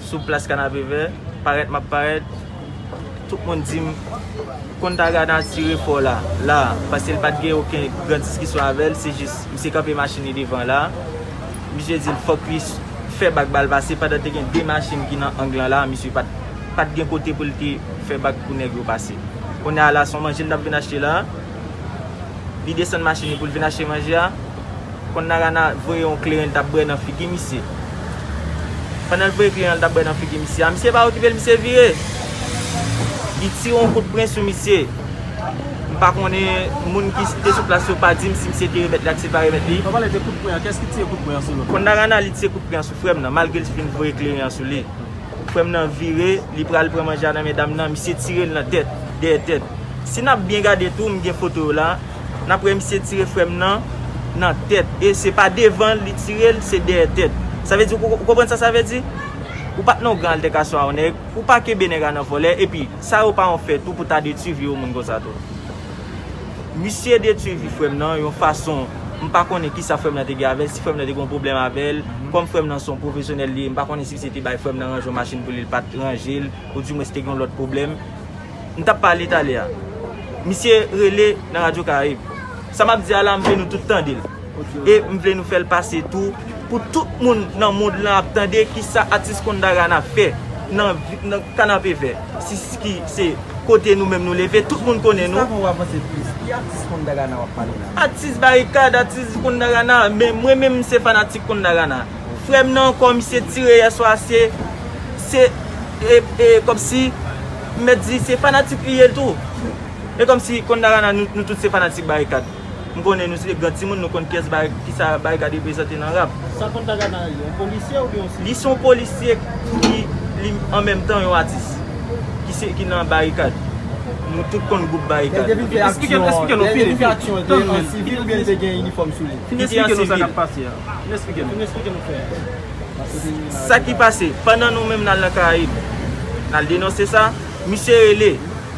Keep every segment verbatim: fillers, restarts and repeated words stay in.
sou plas Kanapevè, parèt m ap parèt, tout moun di m, Kontagana tire fò la, la, paske l pa t gen okenn gran diskisyon avè l, se jis misye kanpe machin li devan la. Misye di l fòk li fè bak ba l pase, pandan te gen de machin ki nan ang lan la, misye pa t, pa t gen kote pou l te fè bak pou nèg yo pase. Kounye a la, se yon manje l t ap vin achte la, li desann machin li pou l vin achte manje a. Kontagana voye yon kleren, l t ap bwè nan figi misye. Pandan l voye kleren an, l t ap bwè nan figi misye a, misye pa okipe l, misye vire. Li tire yon kout pwen sou misye. M pa konnen, moun ki te sou plas yo pa di m si misye te remèt li ak si l pa remèt li. Ou pale de kout pwen an, kiyès ki tire kout pwen an sou nou? Kontagana, li tire kout pren an sou frè m nan, malgre l fin voye kleren an sou li. Frè m nan vire, li pral pran manje a nan men dam nan, misye tire l nan tèt, dèyè tèt. Si n ap byen gade tou, m gen foto yo la, n ap wè misye tire frè m nan nan tèt. E se pa devan li tire l, se dèyè tèt. Sa vle di, ou, ou konprann sa sa vle di? Ou pa t nan yon gran altèkasyon a yon nèg, ou pa kenbe nèg a nan vòlè, epi sa yo pa yon fè tou pou ta detwi vi yon moun konsa tou. Misye detwi vi frè m nan yon fason, m pa konnen kisa frè m nan te gen avè l, si frè m nan te gen yon pwoblèm avè l, kòm frè m nan se yon pwofesyonèl li ye, m pa konnen si misye te bay frè m nan ranje yon machin pou li, li pa t ranje l, oudimwens te gen yon lòt pwoblèm. M t ap pale talè a. Misye rele nan Radyo Karayib. Sa m ap di a la, m vle nou tout tande l. E m vle nou fè l pase tou, pou tout moun nan mond lan ap tande kisa atis Kontagana fè nan, nan Kanapevè. Si, si ki se kote nou menm nou leve, tout moun konnen nou. Jis avan w avanse plis, ki atis Kontagana w ap pale la? Atis Barikad, atis Kontagana, men mwen menm se fanatik Kontagana. Frè m nan ankò, misye tire yè swa, se, se, e, e, kòmsi, m mèt di, se fanatik li ye tou. E kòmsi Kontagana, nou, nou tout se fanatik Barikad. M konnen nou se de gran timoun, nou konn kiyès Bari-, kisa Barikad reprezante nan rap. Sa Kontagana ye, yon polisye oubyen yon sivil? Li se yon polisye ki, li, an menm tan, yon atis. Ki se, ki nan Barikad. Nou tout konn gwoup Barikad. Lè l te vin fè aksyon, lè l te vin fè aksyon, te an sivil oubyen l te gen inifòm sou li? Li te an sivil. Fin eksplike nou sa k ap pase a. Fin eksplike nou. Fin eksplike nou frè. Sa ki pase, pandan nou menm n al nan Karayib, n al denonse sa, misye rele,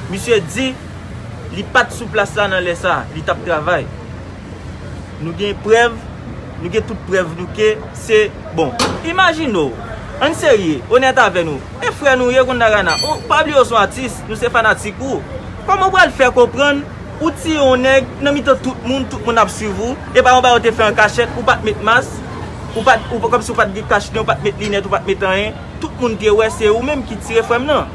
misye di li pa t sou plas la nan lè sa, li t ap travay. Nou gen prèv, nou gen tout prèv nou ke se, bon, imajine w, ann serye, onèt avè nou, e frè nou ye Kontagana, ou pa bliye w se yon atis, nou se fanatik ou. Kòman w pral fè konprann ou tiye yon nèg nan mitan tout moun, tout moun ap swiv ou, e pa yon bagay ou te fè an kachèt, ou pa t met mas, ou pa t, ou, kòmsi ou pa t gen kach nen, ou pa t met linèt, ou pa t met anyen, tout moun te wè se ou menm ki tire frè m nan.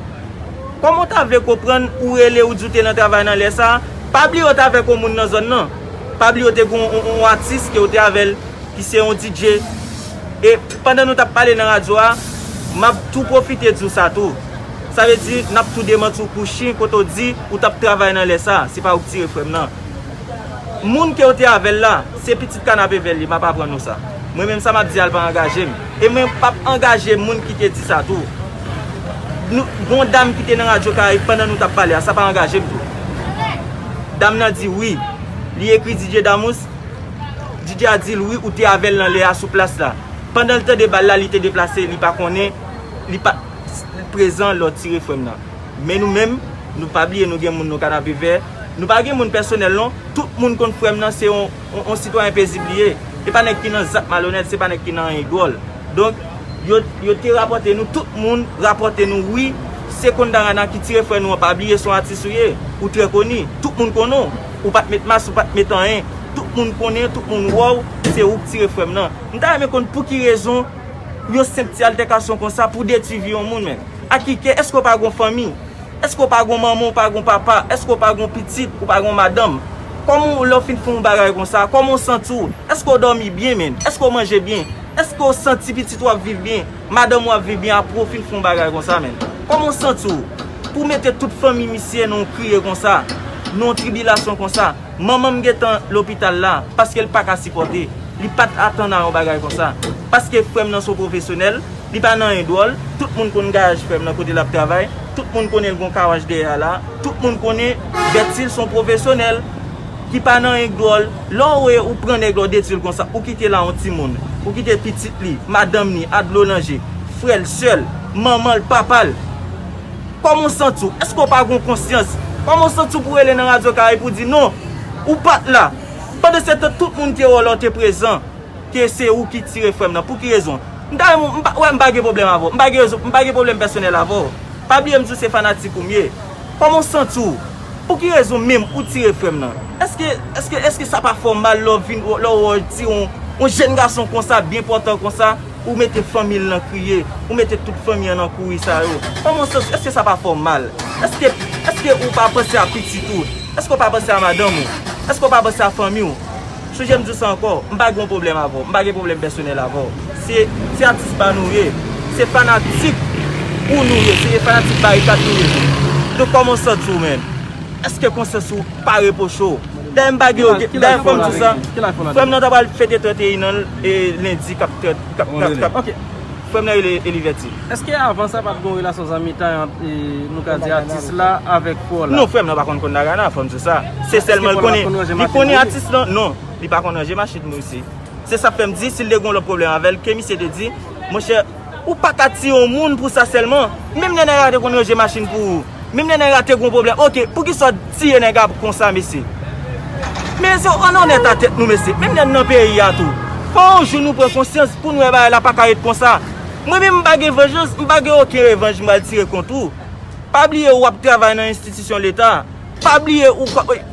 Kòman w ta vle konprann ou rele ou di w te nan travay nan lè sa a? Pa bliye w t avèk yon moun nan zòn nan. Pa bliye w te gen yon, yon, yon atis ke w te avè l, ki se yon D J. E pandan nou t ap pale nan radyo a, m ap tou pwofite di w sa tou. Sa vle di, n ap tou demanti w kou chen kote w di ou t ap travay nan lè sa a. Se pa ou k tire frè m nan. Moun ke w te avè l la, se pitit Kanapevè l ye, m ap aprann ou sa. Mwen menm sa m ap di a l pa angaje m. E mwen p ap angaje moun ki te di sa tou. Nou, gon dam ki te nan Radyo Karayib pandan nou t ap pale a, sa pa angaje m tou. Dam nan di wi, li ekri D J Damous, D J a di l wi, ou te avè l nan lè a sou plas la. Pandan l tande bal la, li te deplase, li pa konnen, li pa t prezan lè w tire frè m nan. Men nou menm, nou pa bliye nou gen moun nou Kanapevè. Nou pa gen moun pèsonèl non. Tout moun konn frè m nan se yon, yon, yon sitwayen pezib li ye. E pa nèg ki nan zak malonèt, se pa nèg ki nan anyen dwòl. Donk, yo, yo te rapòte nou, tout moun rapòte nou, wi, se Kontagana ki tire frè nou an, pa bliye se yon atis ou ye. Ou trè koni. Tout moun konnen w. Ou pa t met mas, ou pa t met anyen. Tout moun konnen, tout moun wè w, se ou k tire frè m nan. M ta renmen konn pou ki rezon yon senp ti altèkasyon konsa pou detwi vi yon moun, men. Ak ki kè, èske w pa gon fanmi? Èske w pa gon manman, w pa gon papa? Èske w pa gon pitit, ou pa gon madanm? Kòman w, lè w fin fè yon bagay konsa, kòman w santi w? Èske w dòmi byen, men? Èske w manje byen? Èske w santi pitit ou ap viv byen? Madanm ou ap viv byen apre w fin fè yon bagay konsa, men? Kòman w santi w? Pou mete tout fanmi misye nan yon kriye konsa, nan yon tribilasyon konsa. Manman m gentan lopital la, paske l pa ka sipòte. Li pa t atann a yon bagay konsa. Paske frè m nan se yon pwofesyonèl, li pa nan anyen dwòl. Tout moun konn garaj frè m nan kote l ap travay. Tout moun konnen l gon kawaj dèyè a la. Tout moun konnen Bètil se yon pwofesyonèl ki pa nan anyen dwòl. Lè w wè ou pran nèg la w detwi l konsa, ou kite la yon timoun, ou kite pitit li, madanm ni, a dlo nan je, frè l, sè l, manman l, papa l. Kòman w santi w? Èske w pa gon konsyans? Kòman w santi w pou w rele nan Radyo Karayib pou w di non, ou pa t la? Pandansetan, tout moun te wè w la w te prezan, ke se ou ki tire frè m nan. Pou ki rezon? M ta renmen, m pa, wè, m pa gen pwoblèm avè w. M pa gen rezon, m pa gen pwoblèm pèsonèl avè w. Pa bliye m di w se fanatik ou m ye. Kòman w santi w? Pou ki rezon menm ou tire frè m nan? Èske, èske, èske sa pa fè w mal lè w vin, lè w wè w tire yon, yon jèn gason konsa, byen pòtan konsa, ou mete fanmi l nan kriye, ou mete tout fanmi an nan kouri sa yo? Kòman w santi w? Èske sa pa fè w mal? Èske, èske ou pa panse a pitit ou? Èske w pa panse a madanm ou? Èske w pa panse a fanmi w? Sonje m di w sa ankò, m pa gen yon pwoblèm avè w, m pa gen pwoblèm pèsonèl avè w. Se, se atis pa nou ye, se fanatik ou nou ye, se fanatik Barikad nou ye. Donk kòman w santi w menm? Èske konsyans ou pa repwoche w? Dayè m pa gen okenn, dayè fò m di w sa, frè m nan ta pral fete trannteyen an lendi k ap trant, k ap, k ap, k ap, frè m nan rele Eliverti. Èske avan sa pa t gen yon relasyon zanmitay ant, e, nou ka di atis la avèk frè w la? Non, frè m nan pa konn konn Dagana, fò m di w sa. Se sèlman l konnen, li konnen atis lan, non, li pa konn ranje machin m osi. Se sa k fè m di, si l te gen yon lòt pwoblèm avè l, ke misye te di, monchè, ou pa ka tiye yon moun pou sa sèlman. Menm lè nèg la te konn ranje machin pou ou, menm lè nèg la te gen yon pwoblèm, oke, poukisa w tiye nèg la konsa, mesye? Men se, ann onèt a tèt nou, mesye. Menm lè n nan peyi a tou, fò yon jou nou pran konsyans pou n wè bagay la pa ka ret konsa. Mwen menm, m pa gen vanjans, m pa gen okenn revanj m pral tire kont ou. Pa bliye w ap travay nan enstitisyon Leta. Pa bliye ou,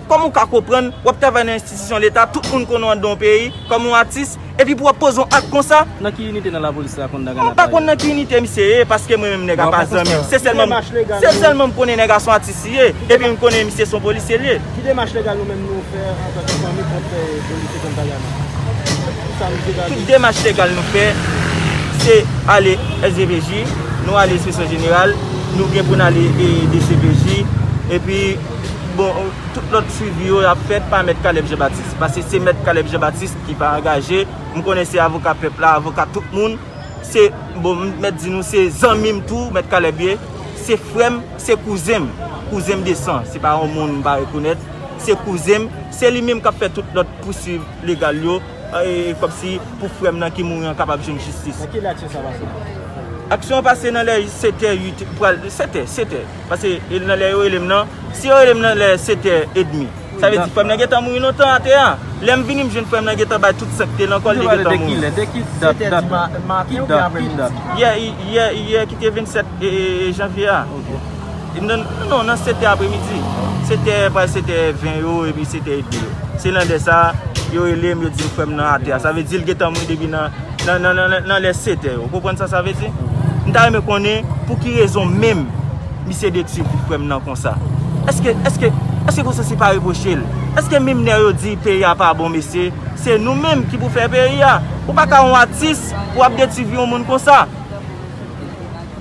kòman w ka konprann w ap travay nan enstitisyon Leta, tout moun konnen w anndan yon peyi kòm yon atis, epi pou w ap poze yon ak konsa? Nan ki inite nan lapolis la konn Dagana? M pa konn nan ki inite misye ye, paske mwen menm nèg la pa zanmi m. Se sèlman, se sèlman m konnen nèg la se yon atis li ye, epi m konnen misye se yon polisye li ye. Ki demach legal nou menm nou fè antanke fanmi kont, eh, polisye kont Dagana? Sa nou te gade. Tout demach legal nou fè, se ale S D P J, nou ale Enspeksyon Jeneral, nou gen pou n ale, eh, D C P J, epi, bon, tout lòt swivi yo ap fèt pa Mèt Caleb Jean Baptiste. Paske se Mèt Caleb Jean Baptiste ki pa angaje. M konnen se avoka pèp la, avoka tout moun. Se, bon, m mèt di nou, se zanmi m tou, Mèt Caleb ye. Se frè m, se kouzen m. Kouzen m de san. Se pa yon moun m pa rekonèt. Se kouzen m. Se li menm k ap fè tout lòt pouswiv legal yo, e, kòmsi pou frè m nan ki mouri an kapab jwenn jistis. Nan kilè aksyon sa pase? Aksyon an pase nan lè sèt è, uit, pral, sèt è, sèt è. Paske, e, nan lè yo rele m nan, si yo rele m nan lè sèt è edmi, sa vle di frè m nan gentan mouri lontan atè a. Lè m vini, m jwenn frè m nan gentan bay tout san k te nan kò l, li gentan mouri. De ki lè? De ki dat? Dat? Ki dat? Ki dat? Yè, yè, yè ki te vennsèt, e, e, e, janvye a. Ok. E nan, non, nan sèt è apremidi. Sèt è, pral sèt è ven yo, epi sèt è edmi yo. Se nan lè sa, yo rele m, yo di m frè m nan atè a. Sa vle di l gentan mouri depi nan, nan, nan, nan, nan, nan lè sèt è yo. Ou konprann sa sa vle di? M ta renmen konnen pou ki rezon menm misye detwi vi frè m nan konsa. Èske, èske, èske konsyans li pa repwoche l? Èske menm lè yo di peyi a pa bon, mesye, se nou menm ki pou fè peyi a? Ou pa ka yon atis pou w ap detwi vi yon moun konsa.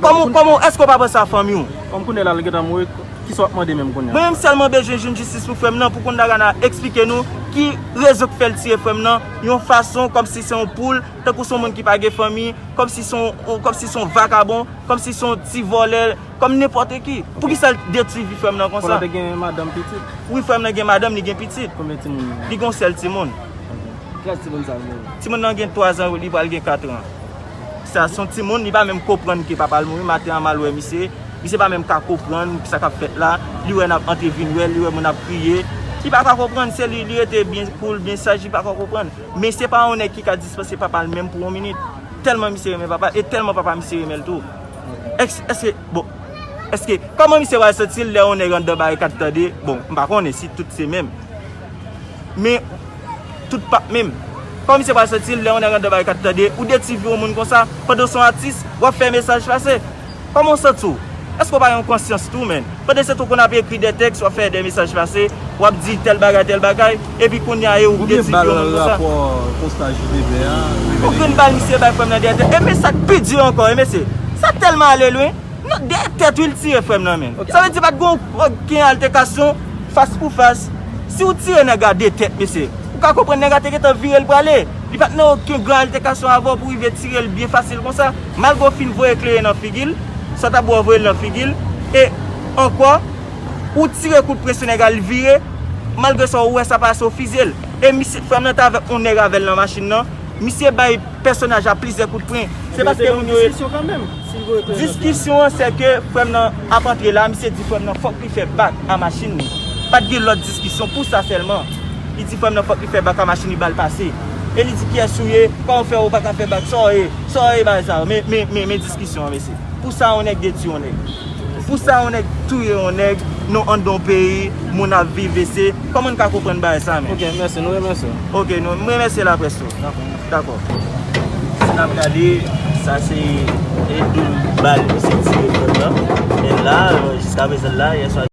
Kòman, kòman, èske w pa panse a fanmi w? Kòm kounye a la, l gentan mouri, kisa w ap mande menm kounye a? Mwen menm sèlman bezwen jwenn jistis pou frè m nan, pou konn Dagana eksplike nou ki rezon k fè l tiye frè m nan, yon fason kòmsi se yon poul, tankou se yon moun ki pa gen fanmi, kòmsi se yon, kòmsi se yon vakabon, kòmsi se yon ti vòlè, kòm nenpòt ki. Poukisa l detwi vi frè m nan konsa? Konnen te gen madanm, pitit? Wi, frè m nan gen madanm, li gen pitit. Konbyen timoun li gen? Li gen yon sèl timoun. Kilaj timoun sa a genyen? Timoun nan gen twa zan, li pral gen kat an. Sa se yon timoun, li pa menm konprann ke papa l mouri, maten an m al wè misye. Misye pa menm ka konprann sa k ap fèt la. Li wè n ap antre vin wè l, li wè moun ap kriye. Li pa ka konprann, se li, li rete byen koul, byen saj, li pa ka konprann. Men se pa yon nèg ki ka dispanse papa l menm pou yon minit. Tèlman misye renmen papa l, e tèlman papa misye renmen l tou. Èske, èske, bon, èske, kòman misye pral santi l lè yon nèg anndan barikad tande? Bon, m pa konnen si tout se menm. Men, tout p ap menm. Kòman misye pral santi l lè yon nèg anndan barikad tande, ou detwi vi yon moun konsa, pandan w se yon atis, w ap fè mesaj pase? Kòman w santi w? Èske w pa gen yon konsyans tou, menn? Pandan se tan w konn ap ekri de tèks, w ap fè de mesaj pase, w ap di tèl bagay, tèl bagay, epi kounye a, e ou k detwi yon moun konsa. Oubyen bal rapò konsta J D V a. Okenn bal misye bay frè m nan dèyè tèt. E men sa k pi di ankò, e mesye, sa tèlman ale lwen. Non, dèyè tèt wi l tire frè m nan, menn. Sa vle di pa t gen okenn altèkasyon fas pou fas. Si w tire nèg la de tèt, mesye, ou ka konprann nèg la te gentan vire l prale. Li pa t nan okenn gran altèkasyon avè w pou rive tire l byen fasil konsa. Malgre w fin voye kleren nan figi l, sa w t ap wè w voye l nan figi l. E ankò, ou tire kout pwen sou nèg la, li vire. Malgre sa, ou wè sa pase, ou fizye l. E misye, frè m nan t avèk yon nèg avè l nan machin nan. Misye bay pèsonaj la plizyè kout pwen. Se paske moun yo. Diskisyon an, se ke frè m nan ap antre la, misye di frè m nan fòk li fè bak a machin li. Pa t gen lòt diskisyon pou sa sèlman. Li di frè m nan fòk li fè bak a machin li, ba l pase. E li di kiyès ou ye, kòman fè ou pa ka fè bak, sa w ye, sa w ye bagay sa yo. Men, men, men, men diskisyon an, mesye. Pou sa yon nèg detwi yon nèg. Pou sa yon nèg touye yon nèg, nou anndan yon peyi, moun ap viv, e se, kòman n ka konprann bagay sa menm? Ok, mèsi, nou remèsye w. Ok, nou, m remèsye laprès tou. Dakò. Si n ap gade, sa se e douz bal misye tire kont lan. Men la, jiska prezan la, yèswa